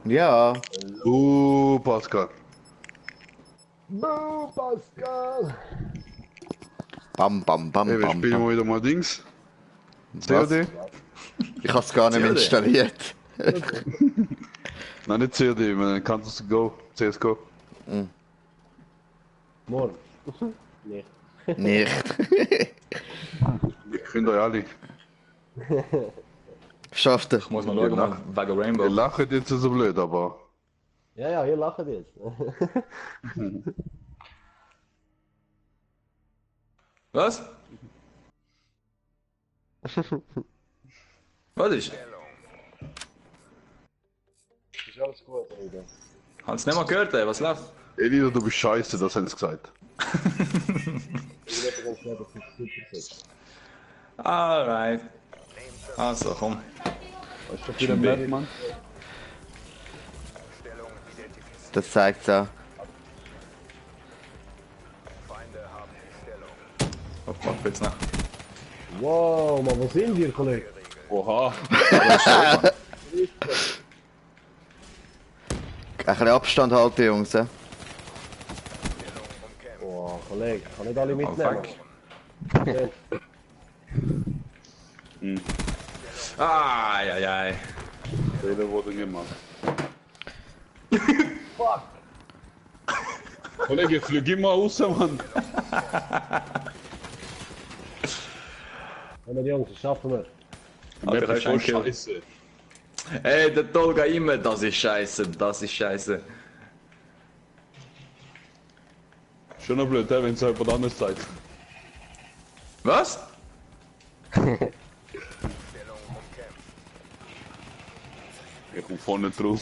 Ja. Pascal. Pascal! Bam, bam, bam, Hey, wir bam, spielen bam. wieder mal Dings. Was? COD? Ich hab's gar nicht mehr COD? installiert. Nein, nicht COD, man kann das Go. CSGO. Morgen. Nicht. Nicht. Ich finde euch alle. Schafft er. Ich muss mal schauen, wegen Ihr Rainbow. lacht jetzt so blöd, aber. Ja, ja, ihr lacht jetzt. Was? Was ist? Ist alles gut, Alter. Hast du nicht mal gehört, ey? Was läuft? Elida, du bist scheiße, das haben sie gesagt. Ich werde ganz klar, dass ich super sitze. Alright. Also, komm. Was ist das für ein Map, Mann? Das zeigt's auch. Oh, warte jetzt noch. Wow, man, wo sind wir, Kollege? Oha. Ein bisschen Abstand halten, Jungs. Ja? Boah, Kollege, kann nicht alle Oh, mitnehmen. fuck. Okay. Ah, ja, ja. Fehler wurde gemacht. Fuck! Kollege, flieg immer raus, Mann. Kommen die Jungs, das schaffen wir. Die Map Alter, ist voll hast du einen scheiße. Ey, der Tolga immer, das ist scheiße, das ist scheiße. Schon noch blöd, wenn es jemand anderes sagt. Was? Ich komm vorne drauf.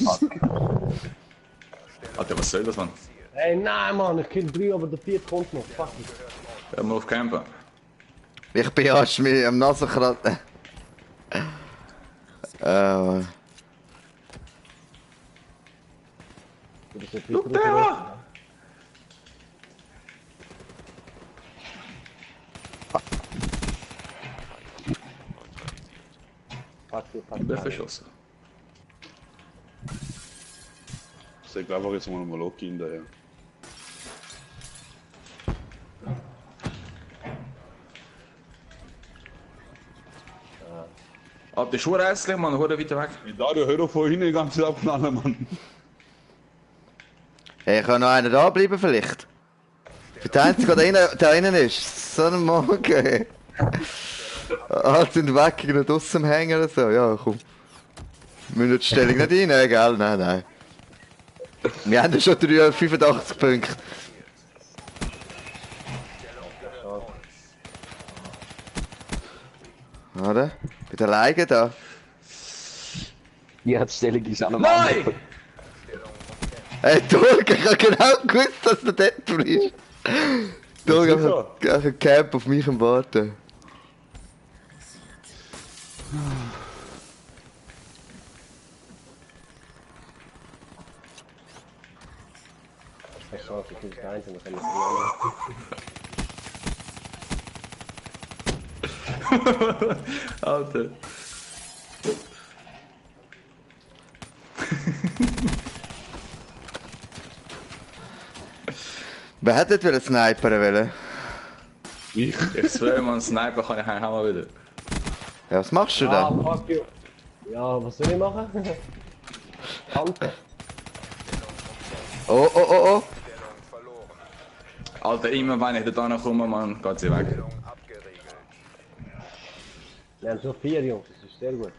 Alter, was soll das, Mann? Ey, nein, Mann, ich kill 3, aber der 4 kommt noch. Fuck it. Hör mal auf Campen. Ich bin erst mit am Nasenkratzen. Du bist jetzt Schau wieder der zurück. an! Fuck it, fuck Ich bin it. verschossen. Ich sag einfach jetzt mal Loki hinterher. Alter, das ist schon hässlich, Mann, hör weiter weg. Hey, Dario, hör doch vorhin die ganze Zeit abknallen, Mann. Hey, kann noch einer da bleiben vielleicht? Für den einzigen, der da innen ist. So ein Morgen. Alle sind weg, nicht draussen hängen oder so. Ja, komm. Wir müssen die Stellung nicht rein, gell? Nein, nein. Wir haben ja schon 85 Punkte. Oder? Bei der Leige da. Ja, die Stellung ist auch noch Nein! Hey, Tolga, ich hab genau gewusst, dass du dort bist. Tolga hat ein Camp auf mich am Warten. Ich schaue, ich kill den einen, dann kann ich die anderen. Alter. Wer hätte dort snipern wollen? Ich? Ich schwöre, man, Sniper kann ich eigentlich auch mal wieder. Ja, was machst du Ah, da? fuck you. Ja, was soll ich machen? Kante. Oh, oh, oh, oh. Alter, immer wenn ich da komme, man, geht sie weg. Wir haben schon 4 Jungs, das ist sehr gut.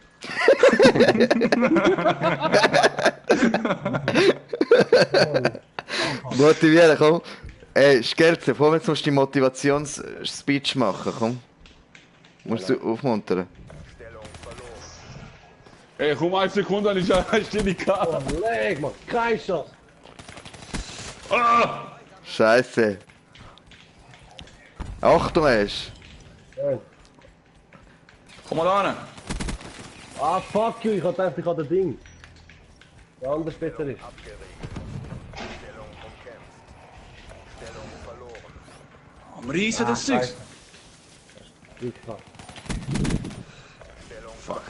Motivieren, komm. Ey, Scherze, vor jetzt musst du die Motivations-Speech machen, komm. Musst du aufmuntern. Ey, komm 1 Sekunde, ich stehe nicht Oh, leg, man, kein Schuss. Scheiße. Achtung, Ash. Ja. Komm mal da hin. Ah, fuck you, ich hab gedacht, ich hab das Ding. Der andere Spezialist. Am Riesen das Zeug. Gut gemacht. Fuck.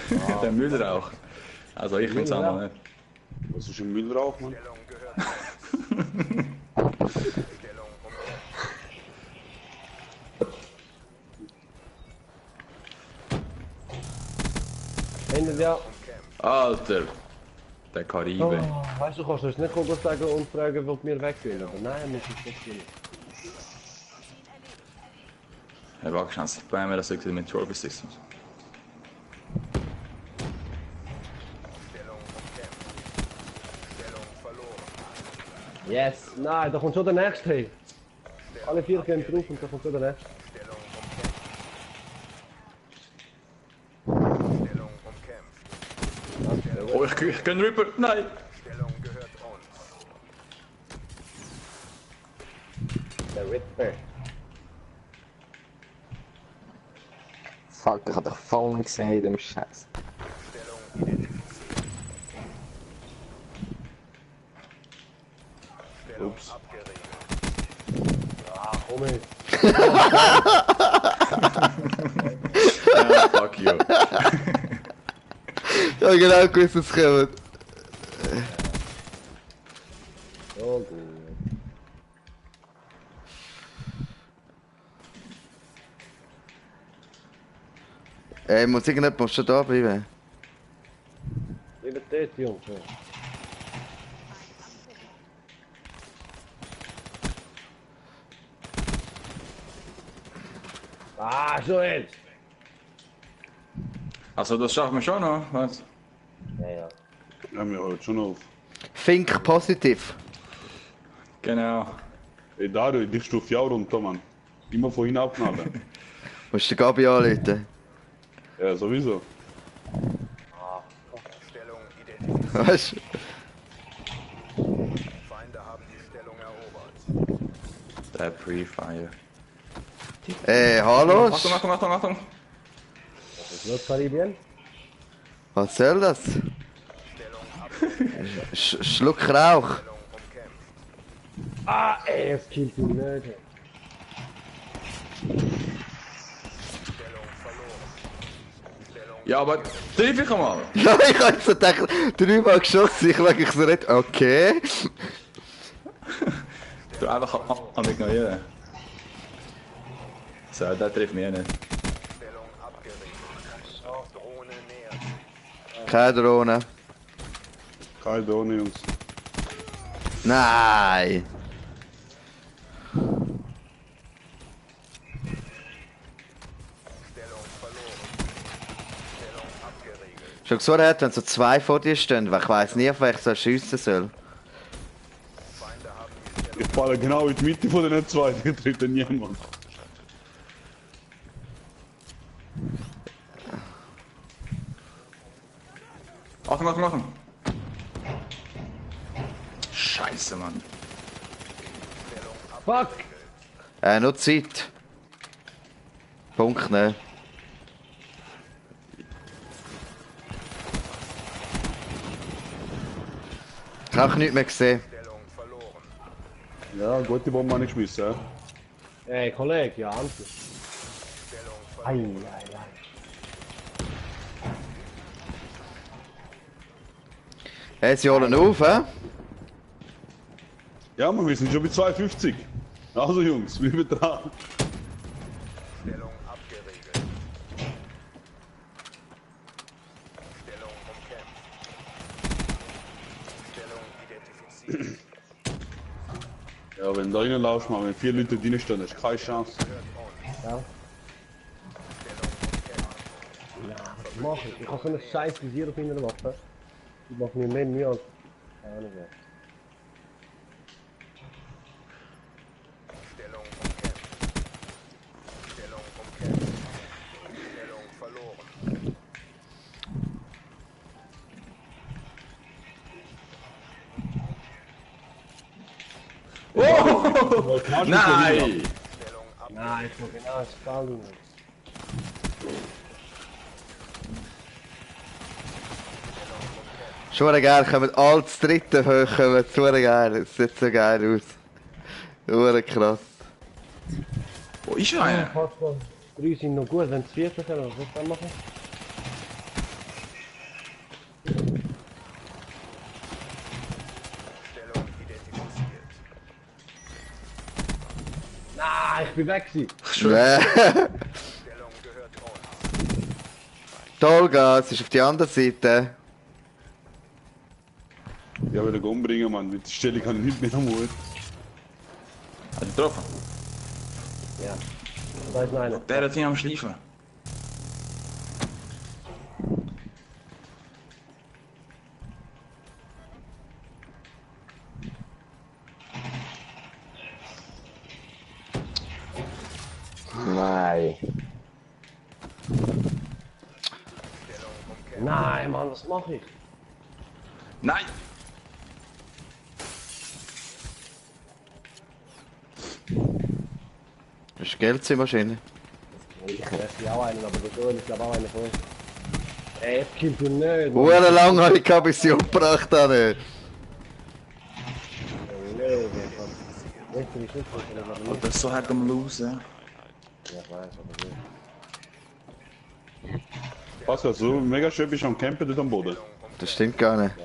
Der Müllrauch. Also ich bin's auch noch nicht. Was ist ein Müllrauch, Mann? Hinter dir. Alter! Der Karibe. Oh, weißt du, kannst du uns nicht kommen sagen und fragen, ob wir weggehen? Aber nein, wir müssen nicht gehen. Hey, warte, chance. Bei mir das irgendwie mit Trophy Systems. Yes! Nein, da kommt schon der nächste. Hey. Alle 4 gehen drauf und da kommt schon der nächste. Oh, ich kann rüber. Nein! Der Ripper. Fuck, ich hab dich voll nicht gesehen in dem Scheiß. Ups. Ah, komm her. Ja, fuck you. Ja, genau gewusst, dass es kommt. So gut. Ey, muss irgendjemand schon da bleiben? Lieber dort, Jungs. Ja. Ah, so jetzt! Also das schaffen wir schon noch. Was? Ja, ja. Ja, mir hört schon auf. Think positiv. Genau. Ey, Dario, dich stuft ja auch runter, Mann. Immer vorhin abknallen. Musst du den Gabi anrufen? Ja, sowieso. Weißt du? Der Pre-Fire. Hallo? Achtung, Achtung, Achtung, Achtung! Was ist los, Karibien? Was soll das? Schluck Rauch. Ah, ey, es killt ihn nicht. Ja, aber triff ich einmal! Ja, ich hab so gedacht, 3-mal geschossen, ich leg ich so nicht. Okay. Du einfach am ignorieren. So, der trifft mich nicht. Keine Drohne. Keine Drohne, Jungs. Nein. Schon gesagt hat, wenn so 2 vor dir stehen, weil ich weiss nie, auf welchen ich schiessen soll. Ich falle genau in die Mitte von den zwei, die trifft dann niemand. Achtung, Achtung, Achtung! Scheiße, Mann. Fuck! Nur Zeit. Punkt, ne? Ich hab auch nichts mehr gesehen. Ja, gute Bombe habe ich geschmissen, ja. Ey, Kollege, ja, Antje. Ei, ei, ei. Hey, sie holen auf, hä? Ja, wir sind schon bei 2,50. Also Jungs, wir sind dran. Stellung abgeriegelt. Stellung umkämpft. Stellung identifiziert. Ja, wenn du reinlaufst, mal, wenn 4 Leute drin stehen, hast du keine Chance. Ja. Was mach ich? Ich hab so eine scheiß Visier auf meiner Waffe. Ich mach mir mehr Mühe als... Keine Ahnung was. Stellung umkämpft. Stellung umkämpft. Stellung verloren. Nein! Stellung ab. Nein, ich mach genau das Fallen. Schon geil, kommen alle zu dritten hoch, kommen zu geil. Das sieht so geil aus. Hure krass. Wo ist einer? Fast noch. 3 sind noch gut, wenn es 4 können, was soll ich dann machen? ich bin weg gewesen. Nee. Stellung gehört uns. Tolgas ist auf die andere Seite. Ja, will ich umbringen, Mann. Mit der Stellung kann ich nicht mehr am Mut. Hat ihn getroffen? Ja. Da ist noch einer. Der hat ihn am Schleifen. Nein. Nein, Mann, was mache ich? Nein! Das ist Geldziehmaschine. Ich esse auch einen, aber der Joel ist glaube auch einer von uns. Ey, jetzt kommt er nicht. Mann. Uhren lang habe ich gehabt, bis sie umgebracht habe. Weißt du, wie schlimm das ist? Oh, das ist so hart am Losen. Ja, ich weiß, aber nicht. Pascal, so mega schön bist du am Campen dort am Boden. Das stimmt gar nicht.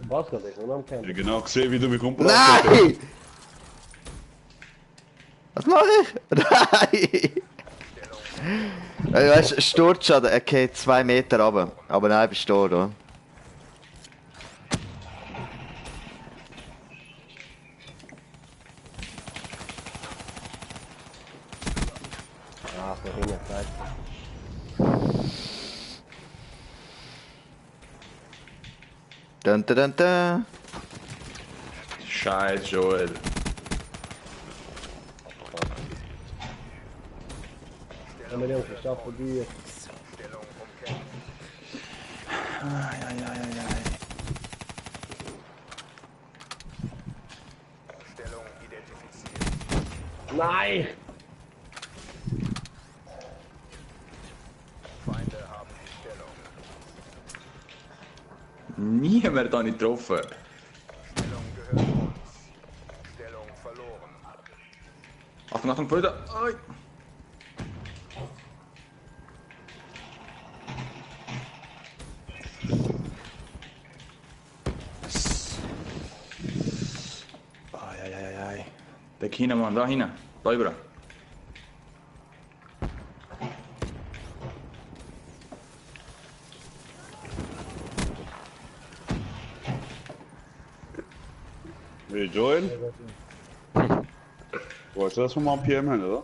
Was geht ich nur am Ich Camp? habe genau gesehen, wie du mich umgebracht hast. Nein! Was mache ich? Nein! Weißt du, Sturzschaden, er geht 2 Meter runter. Aber nein, bist du da, oder? Ah, da hinten, Zeit. Dun, dun, dun, dun. Scheiß Joel. Ja, wir Jungs, ich schaffe die. Stellung umkämpft. Stellung identifiziert. Nein! Feinde haben die Stellung. Niemand hat ihn getroffen. Stellung gehört uns. Stellung verloren. Achtung, Achtung, Brüder. Oi. Ai. Weg hin, Mann, da hin. Da über. Hey Joel? Wolltest du das von mal am PM haben, oder?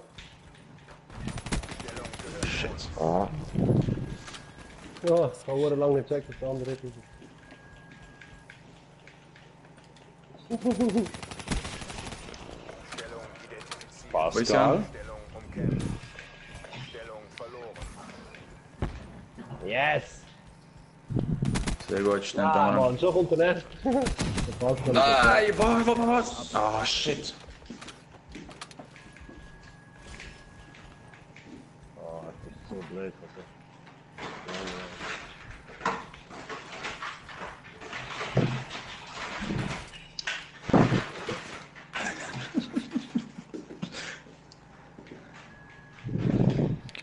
Ah, Ja, ich habe lange nicht gecheckt, dass der andere ist. Stellung identifiziert. Wo ist Pascal? Stellung umkämpft. Stellung verloren. Yes! Sehr gut, stimmt, Ah, Mann. Mann, schon kommt der nächste. Der passt gar nicht. Nein, was? Ah, shit. Oh, das ist so blöd. Also.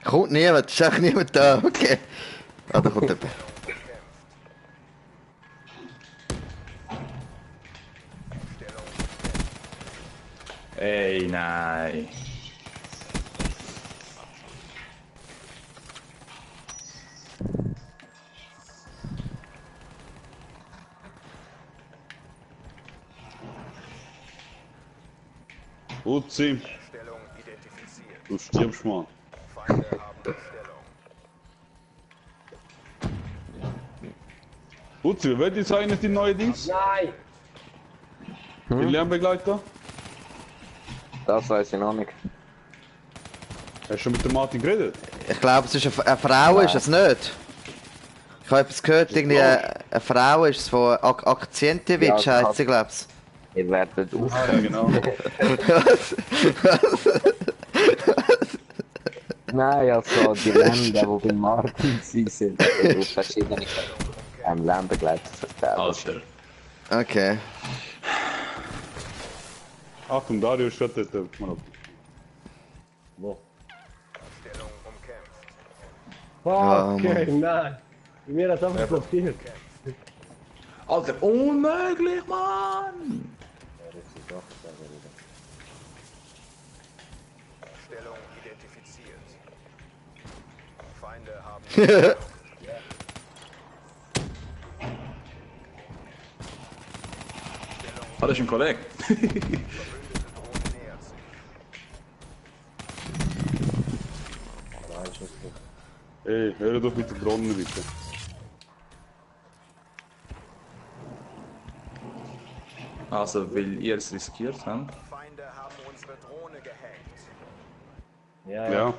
Kommt niemand, ist echt niemand da. Okay. Ah, da kommt jemand. Ey, nein. Uzi, Stellung identifiziert. du stirbst mal. Feinde haben die Stellung. Uzi, wer designet die neue Dings? Nein! Die Lernbegleiter? das weiß ich noch nicht. Hast du schon mit dem Martin geredet? Ich glaube, es ist eine Frau, ist es nicht? Ich habe etwas gehört, irgendwie eine Frau ist es von Akzentewitsch, Ja, heisst sie, glaube ich. Ihr werdet auf. Ja, genau. Nein, also die Länder, die bei Martin sind, auf verschiedene Lernbegleiter verteilt. Alter. Okay. Achtung, Dario ist gerade dort. Mal auf. Wo? Stellung umkämpft. Ja, Okay, nein! Bei mir hat es einfach blockiert. Alter, unmöglich, Mann! Ja, das ist doch wieder. Stellung identifiziert. Feinde haben Ah, das ist ein Kollege. verbündete Drohne nähert sich. Nein, Schuss nicht. Ey, hör doch mit den Drohnen bitte. Also, weil ihr es riskiert habt. Feinde haben unsere Drohne gehackt. Ja, ja. Ja.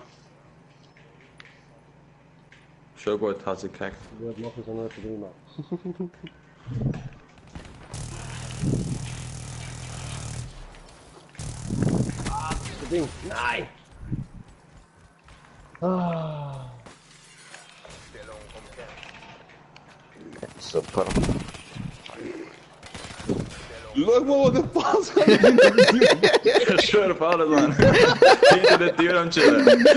Schon gut, hat sie gehackt. Gut, machen so nur prima. Ah, das ist das Ding. Nein! Ah. Stellung umkämpft. Super. Schau mal, wo der Pass hat. Ich schwöre auf alles, Mann. Hinter der Tür am Chillen.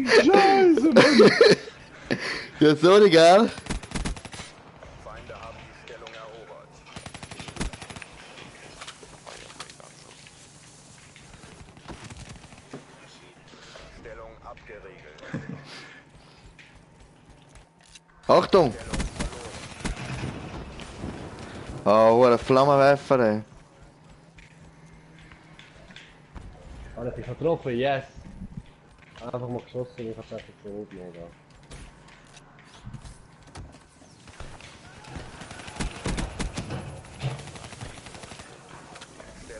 Scheiße, Mann. Ja, sorry, gell? Feinde haben die Stellung erobert. Stellung abgeriegelt. Achtung! Oh, ein Flammenwerfer, ey. Alles, ich hab getroffen, yes! Einfach mal geschossen, ich hab tatsächlich so gut mehr da.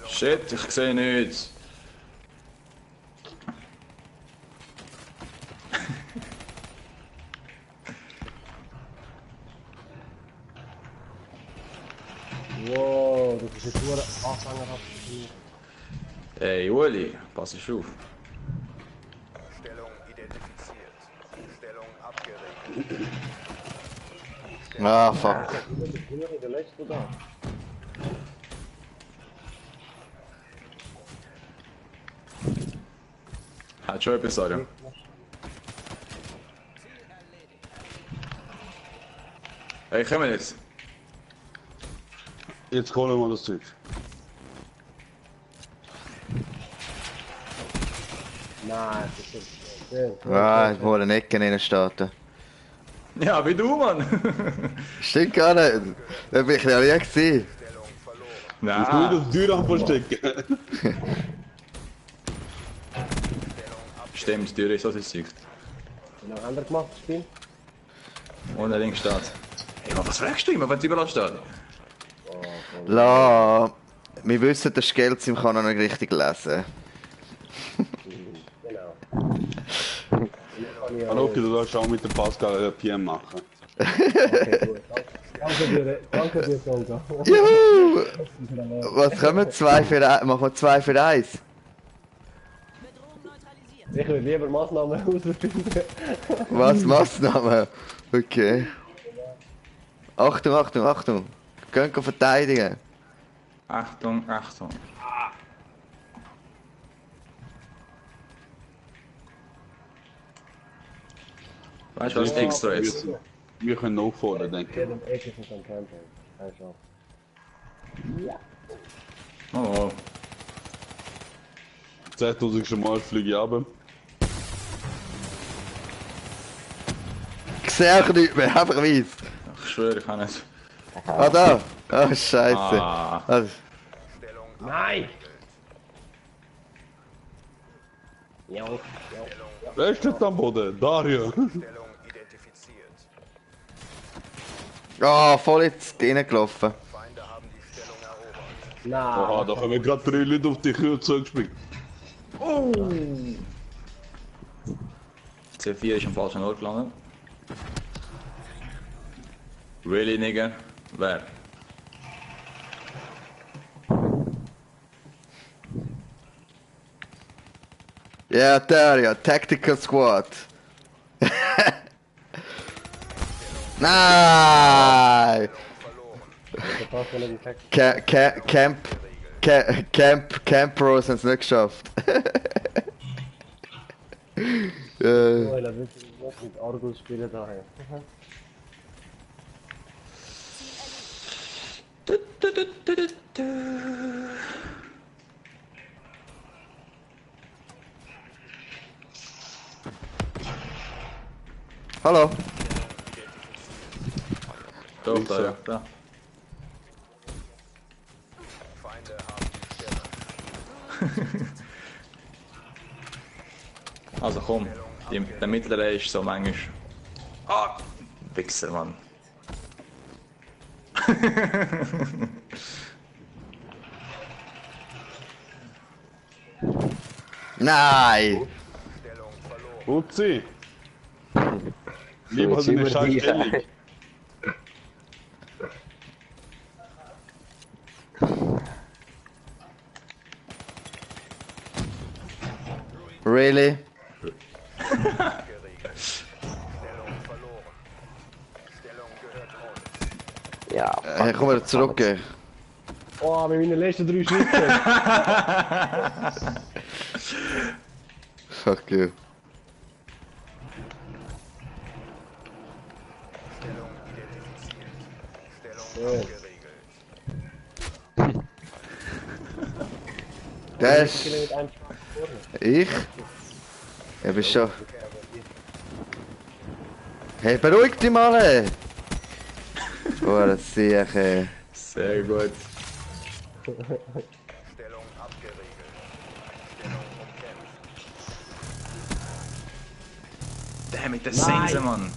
Shit, ich sehe nichts. Wow, das ist jetzt nur anfängerhaft. Ey, Uli, pass auf. Stellung identifiziert. Stellung abgeriegelt. Ah, fuck. Ich bin noch der letzte da. Hat schon etwas sagen. Ey, komm jetzt. Jetzt holen wir das Zeug. Nein, das ist schön. Ah, ich wollte eine Ecke reinstarten. Ja, wie du, Mann. Stimmt gar nicht. Da bin ich ja nie gesehen. Stellung verloren. Jetzt muss ich Nein. das Tür verstecken. Stimmt, die Tür ist so siegt. Noch andere gemacht, das Spiel? Ohne links steht. Ey, was fragst du immer, wenn es überall steht? La, wir wissen, der Skelzim kann noch nicht richtig lesen. Genau. Hallo, du darfst auch mit dem Pascal PM machen. Okay, gut. Danke dir, Tonga. Juhu! Was können wir? 2 für 1? Machen wir 2 für 1? Ich will lieber Maßnahmen ausfinden. Was? Massnahmen? Okay. Achtung, Achtung, Achtung. Gehen verteidigen. Achtung, Achtung. Weißt du, was extra ist? Wir können auffordern, denke ich. Jedem Ecke ist ein Camper. Keine Chance. Oh, 10.000 schon mal fliege ich runter. Ich sehe auch nicht mehr, einfach weiss. ich schwöre, ich kann nicht. Ah, da. Ah, scheiße. Ah. Also, Stellung Nein! Ja, ja. Wer steht am Boden? Dario. Stellung identifiziert. ah, voll jetzt reingelaufen. Feinde haben die Stellung erobert. Nein! Aha, da kommen gerade 3 Leute auf dich zurückspringen. C4 ist am falschen Ort gelandet. Really, nigga? Wer? Ja, der ja, Tactical Squad. Nein! Der passt ja nicht perfekt. Camp Bros haben es nicht geschafft. Oh, ich will nicht mit Argus spielen daher. Hallo. Doch, da, ja, da. Feinde haben die Stellung. Also komm, der mittlere ist so manchmal. Ah! Wichser, Mann. Nein! Uzi! Lieber so eine scheiß Stellung. Really? Ja, Hey, komm wieder zurück. Ey. Oh, mit meinen letzten 3 Schritten. Fuck you. Der ist... Mit einem Ich? Ja, bist schon... Hey, beruhig dich mal! Ey. Oh, das sehe ich, ey. Sehr gut. Stellung abgeriegelt. Stellung umkämpft. Der mit der Sense, Mann.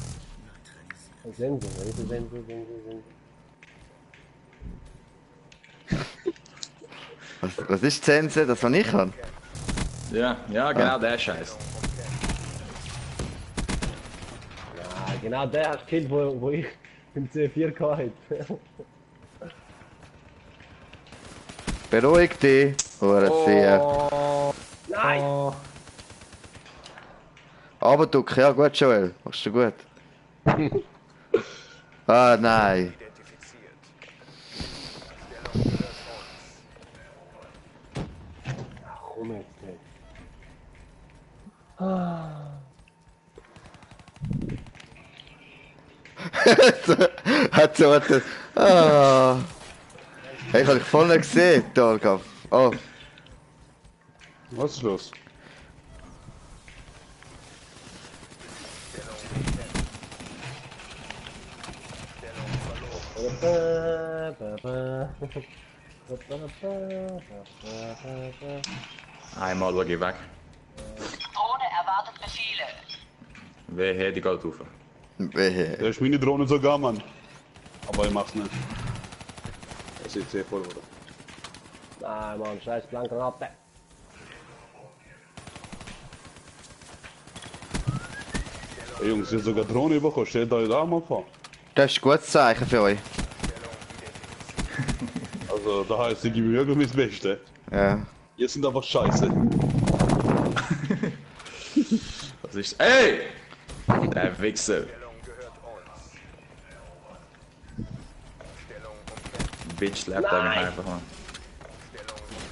Sense. Was ist die Sense, das was ich kann? Ja, ja, genau, der Scheiß. Ja, genau der hat gekillt, wo ich im C4 hatte. Beruhig dich! Oh, das sehe ich. Nein! Aber du, ja gut, Joel. Machst du gut. Ah, nein. Identifiziert. Komm jetzt, ey. Hat so etwas. Ah. Hey, ich hab dich voll nicht gesehen, Tolga. Oh, Was ist los? Einmal schau ich weg. Drohne erwartet Befehle. Wer hätte die Gold rauf? wehe. Der ist meine Drohne sogar, Mann. Aber ich mach's nicht. Das sieht sehr voll, oder? Nein, Mann, scheiß Blankgranate. Ey Jungs, ihr habt sogar Drohne bekommen. Stellt euch da mal vor. Das ist ein gutes Zeichen für euch. Also, da heißt, ich gebe wirklich das Beste. Ja. Ihr sind einfach scheiße. Was ist. Ey! Der Wichser. Stellung gehört uns. Stellung umkämpft. Bitch slappt er mich einfach, Mann.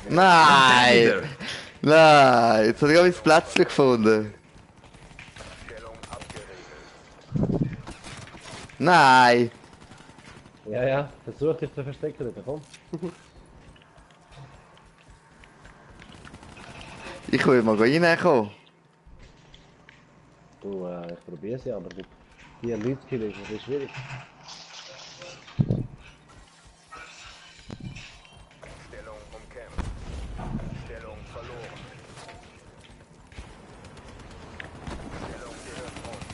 Nein! Nein! Jetzt habe ich auch mein Plätzchen gefunden. Stellung abgeriegelt. Nein! Ja, ja, versuch dich zu verstecken, komm. Ich will mal reinkommen. Du, ich probier's ja, aber mit 4 Leute zu killen ist ein bisschen schwierig. Stellung umkämpft. Stellung verloren. Stellung gehört uns.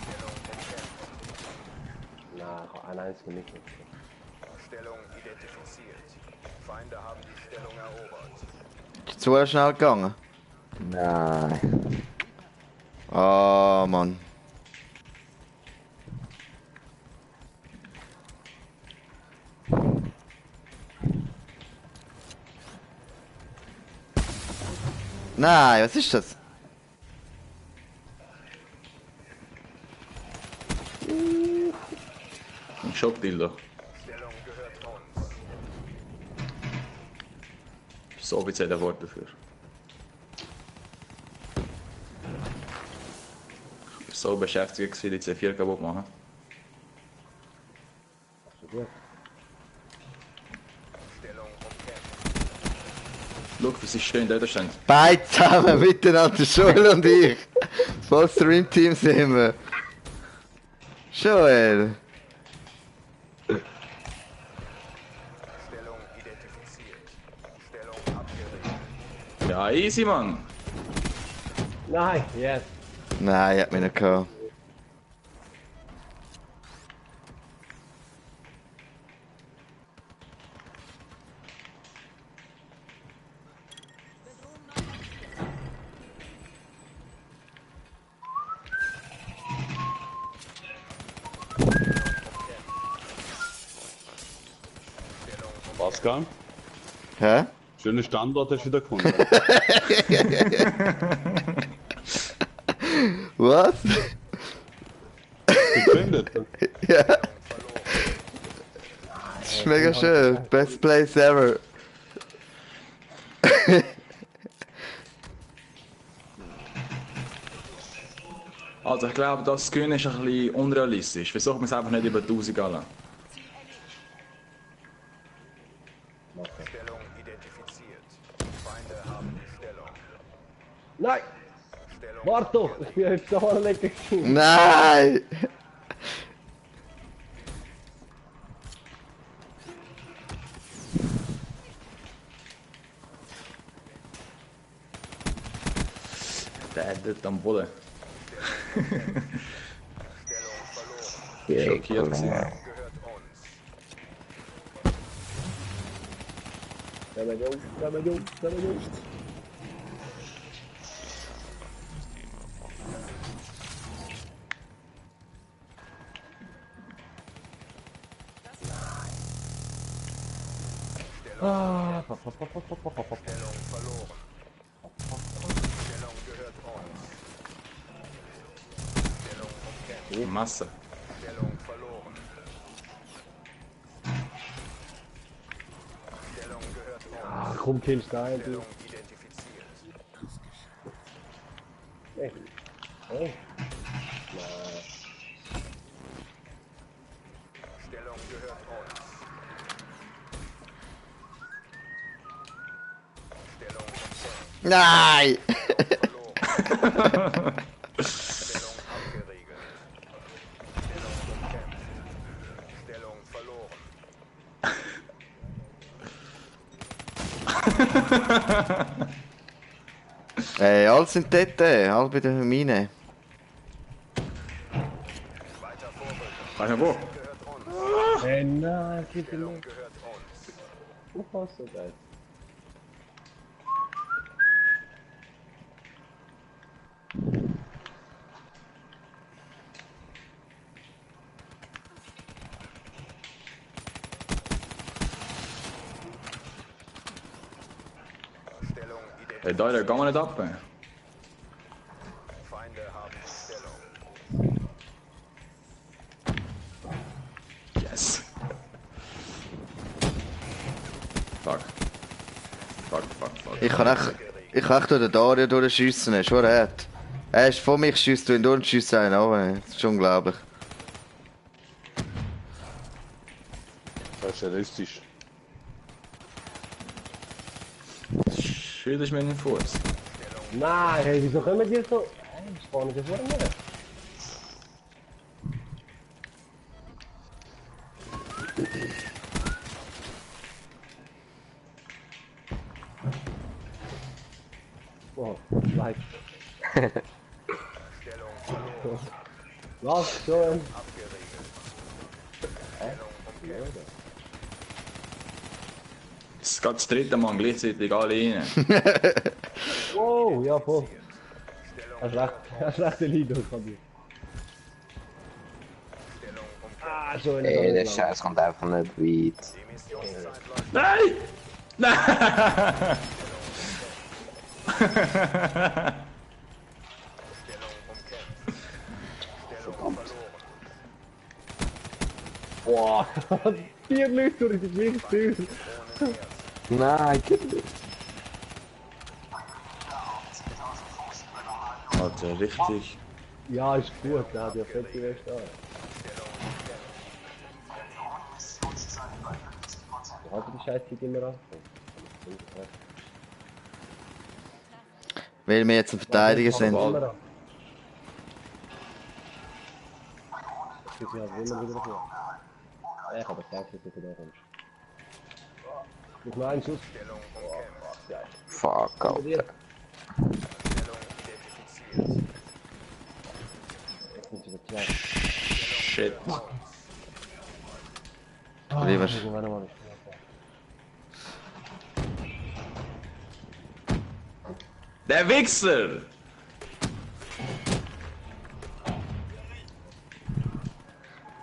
Stellung umkämpft. Nein, ich habe einen einzigen nicht. Stellung identifiziert. Feinde haben die Stellung erobert. Ist zu schnell gegangen. nein. Ah, Mann. Nein, was ist das? Ein Schockdildo. Stellung gehört uns. Das ist das offizielle Wort dafür. Ich war so beschäftigt, gewesen, die C4 kaputt machen. So gut. Stellung umkämpft. Schau, wie sie schön dort stehen. Beide zusammen miteinander, Joel und ich. Voll Stream-Team sind wir. Joel. Stellung identifiziert. Stellung abgeriegelt. Ja, easy, Mann. Nein, yes. Nein, hat mich nicht gehabt. Pascal, Hä? schönen Standort hast du wieder gefunden. Was? Gegründet. Ja. Das ist mega schön. Best place ever. Also ich glaube, das Skin ist ein bisschen unrealistisch. Versuchen wir es einfach nicht über 1000 alle. Stellung identifiziert. Feinde haben die Stellung. Nein! Stellung Warte doch! Ich bin jetzt so lecker gewesen. Nein! Der dort am Boden. Schockiert Schockiert gewesen. gehört uns. Komm mal. Stellung verloren. Stellung gehört uns. Stellung umkämpft. Masse. Stellung verloren. Stellung gehört uns. Ah, komm, killst du ein, du. Stellung identifiziert. Echt? Oh. Stellung gehört uns. Stellung umkämpft. Nein! Verloren. Stellung abgeriegelt. Stellung umkämpft. Stellung verloren. Ey, alle sind dort, alle bei der Mine. Weiter vorrücken. Weißt du wo? Gehört uns. Ey, nein, gib mir Stellung noch. gehört uns. Du hast so geil. Stellung Hey, identifiziert. da gehen wir nicht ab. Feinde haben die Stellung. Yes. Fuck. Fuck. Ich kann echt durch den Dario durchschiessen, schon hart. Er ist vor mich, schiesst du ihn durch und schiesst einen an. Das ist unglaublich. Das ist realistisch. Schild ist mir in den Fuß. Nein, hey, wieso kommen die so? Hey, spannend, das war nicht. Oh, like. Stellung verloren. Was schon? Abgeriegelt. Stellung umkämpft. Es geht das dritte Mal gleichzeitig alle rein. Wow, ja voll. Stellung Hast recht, Lido von dir. Stellung umkämpft. Ah, so in Ey, der Scheiß kommt einfach nicht weit. Die Missionszeit läuft. Nein! Stellung umkämpft. Stellung verloren. Boah, 4 Leute durch die gleiche Tür. Ohne Erz. Nein, gib mir. Alter, richtig. Ja, ist gut, ja, die fällt die West an. Stellung umkämpft. Ich halte die Scheiße immer an. Weil wir jetzt ein Verteidiger sind. Immer an. Ich bin halt immer wieder vor. Ich habe gesagt, dass du da kommst. Mit meinem Schuss. Fuck, Alter. Jetzt Stellung identifiziert. sind sie geklärt. Shit. Lieber. Irgendwann mal nicht. Der Wichser!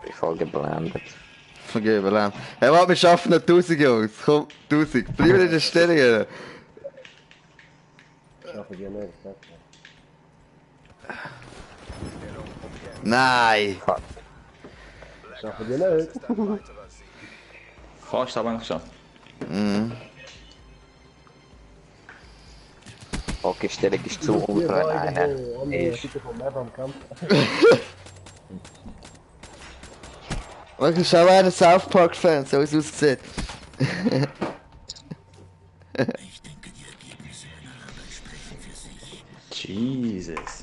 Ich bin voll geblendet. Vergeben, Lärm. Hey, warte, wir schaffen noch 1000, Jungs. Komm, 1000. Bleiben in der Stellung. Ich hoffe, die nicht. Nein. Fuck. Ich hoffe, die nicht. Fast aber nicht geschafft. Okay, Stellung ist zu unter einer. Andere Seite vom Map am Kampf. Ich bin schon ein South Park-Fan, so wie es aussieht. Jesus.